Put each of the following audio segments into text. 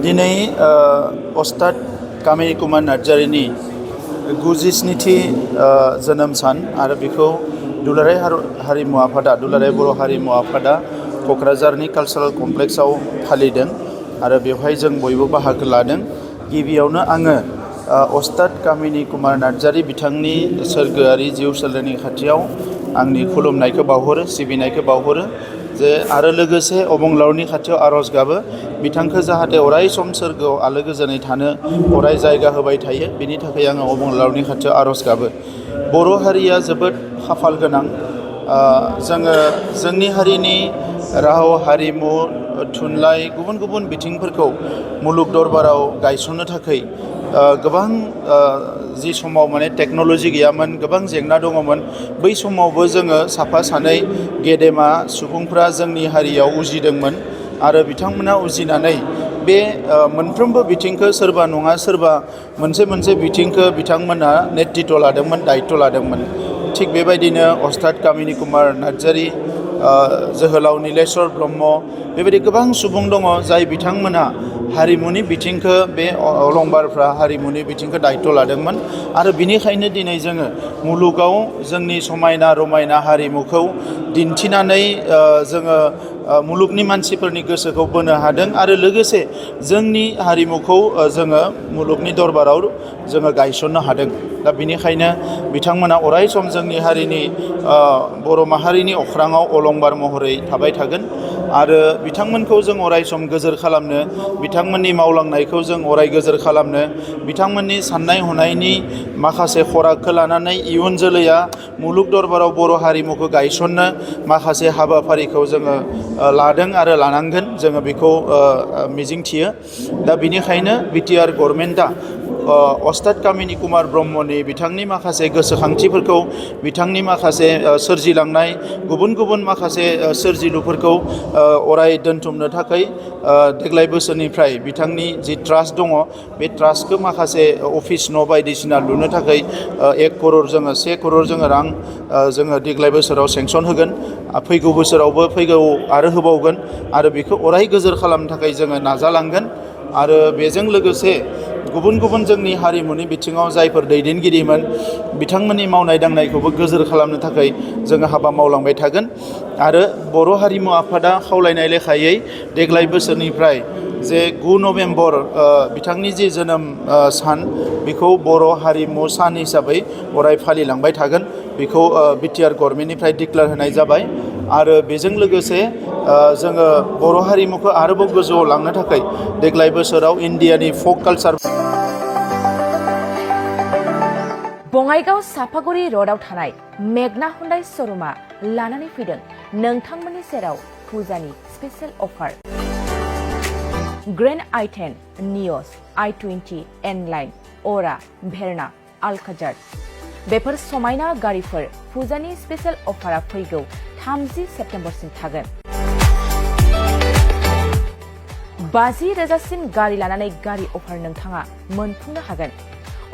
दिनै अस्ताद कामिनी कुमार नार्जारिनि 97थि जोनोम सान आरो बेखौ दुलाराय हारिमु आफादा दुलाराय बर' हारिमु आफादा क'क्राझारनि कालचारेल कमप्लेक्सआव फालिदों आरो बेवहाय जों बयबो बाहागो लादों। गिबियावनो आङो अस्ताद कामिनी कुमार नार्जारि बिथांनि सोरगोआरि जिउ सोलेरनि खाथियाव आंनि खुलुमनायखौ बावहरो, सिबिनायखौ बावहरो जे आरो लोगोसे अबंलावरनि खाथियाव आर'ज गाबो बिथांखौ जाहाथे अराय सम सोरगोआव आलो गोजोनै थानो अराय जायगा होबाय थायो, बेनि थाखाय आङो अबंलावरनि खाथियाव आर'ज गाबो। बर' हारिया जोबोद खाफाल गोनां। जोङो जोंनि हारिनि राव हारिमु थुनलाइ गुबुन गुबुन बिथिंफोरखौ मुलुग दरबाराव गायसननो थाखाय गोबां जि समाव टेक्न'लजि गैयामोन, गोबां जेंना दङमोन, बै समावबो जोङो साफा सानै गेदेमा सुबुंफ्रा जोंनि हारियाव उजिदोंमोन आरो बिथांमोना उजिनानै बे मोनफ्रोमबो बिथिंखौ सोरबा नङा सोरबा मोनसे बिथिंखौ बिथांमोना नेतृत्व लादोंमोन, दायित्व लादोंमोन। थिग बेबायदिनो अस्ताद कामिनी कुमार नार्जारि, जोहोलाव नीलेश्वर ब्रह्म, बेबायदि गोबां सुबुं दङ जाय बिथांमोना हारिमुनि बिथिंखौ बे अलंबारफ्रा हारिमुनि बिथिंखौ दायित्व लादोंमोन आरो बिनिखायनो दिनै जोङो मुलुगाव जोंनि समायना रमायना हारिमुखौ दिन्थिनानै जोङो मुलुगनि मानसिफोरनि गोसोखौ बोनो हादों आरो लोगोसे जोंनि हारिमुखौ जोङो मुलुगनि दरबाराव जोङो गायसननो हादों। दा बिनिखायनो बिथांमोना अराय सम जोंनि हारिनि बर' माहारिनि अख्राङाव अलंबार महरै थाबाय थागोन आरो बिथांमोनखौ जों अराय सम गोजोर खालामनो, बिथांमोननि मावलांनायखौ जों अराय गोजोर खालामनो, बिथांमोननि साननाय हनायनि माखासे खरागखौ लानानै इयुन जोलैया मुलुग दरबाराव बर' हारिमुखौ गायसननो माखासे हाबाफारिखौ जोङो लादों आरो लानांगोन, जोङो बेखौ मिजिंथियो। दा बिनिखायनो बिटिआर गभर्नमेन्टआ अस्ताद कामिनी कुमार ब्रह्मनि बिथांनि माखासे गोसोखांथिफोरखौ, बिथांनि माखासे सोरजिलांनाय गुबुन गुबुन माखासे सोरजिलुफोरखौ अराय दोनथुमनो थाखाय देग्लाय बोसोरनिफ्राय बिथांनि जि ट्रास्ट दङ, बे ट्रास्टखौ माखासे अफिस न' बायदिसिना लुनो थाखाय 1 करोड़ जोङो रां जोङो देग्लाय बोसोराव सेंसन होगोन। फैगौ बोसोरावबो आरो होबावगोन आरो बेखौ अराय गोजोर खालामनो थाखाय जोङो नाजालांगोन आरो बेजों लोगोसे गुबुन गुबुन जोंनि हारिमुनि बिथिङाव जायफोर दैदेनगिरिमोन बिथांमोननि मावनाय दांनायखौबो गोजोर खालामनो थाखाय जोङो हाबा मावलांबाय थागोन आरो बर' हारिमु आफादा खावलायनाय लेखायै देग्लाय बोसोरनिफ्राय जे 9 नभेम्बर बिथांनि जि जोनोम सान, बेखौ बर' हारिमु सान हिसाबै अराय फालिलांबाय थागोन। बेखौ बिटिआर गभर्नमेन्टनिफ्राय डिक्लेयार होनाय जाबाय आरो बेजों लोगोसे जोङो बर' हारिमुखौ आरोबाव गोजौआव लांनो थाखाय देग्लाय बोसोराव इन्डियानि फक कालचार बङाइगाव सापागुरि र'डआव थानाय मेगना हुन्डाइ श'रुमा लानानै फैदों नोंथांमोननि सेराव फुजानि स्पेशेल अफार। ग्रेन्ड i10, नियस, i20, एनलाइन, अरा, भेरना, आलकाजार बेफोर समायना गारिफोर फुजानि स्पेशेल अफारा फैगौ 30 सेप्तेम्बरसिम थागोन। 50,000सिम गारि लानानै गारि अफार नोंथाङा मोनफुंनो हागोन।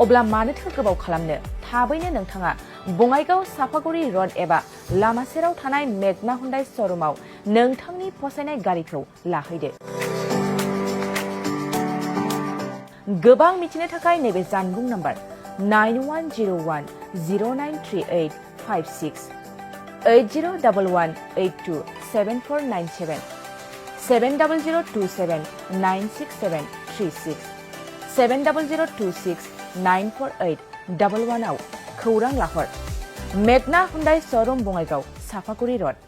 अब्ला मानोथो गोबाव खालामनो, थाबैनो नोंथाङा बङाइगाव सापागुरि र'ड एबा लामा सेराव थानाय मेगना हुन्डाइ श'रुमाव नोंथांनि फसायनाय गारिखौ लाहैदो। गोबां मिथिनो थाखाय नैबे जानबुं नाम्बार 9101093856, 8011827497, 70027967336, 70026948111 आव खौरां लाहर। मेगना हुन्डाइ श'रुम बङाइगाव सापागुरि र'ड।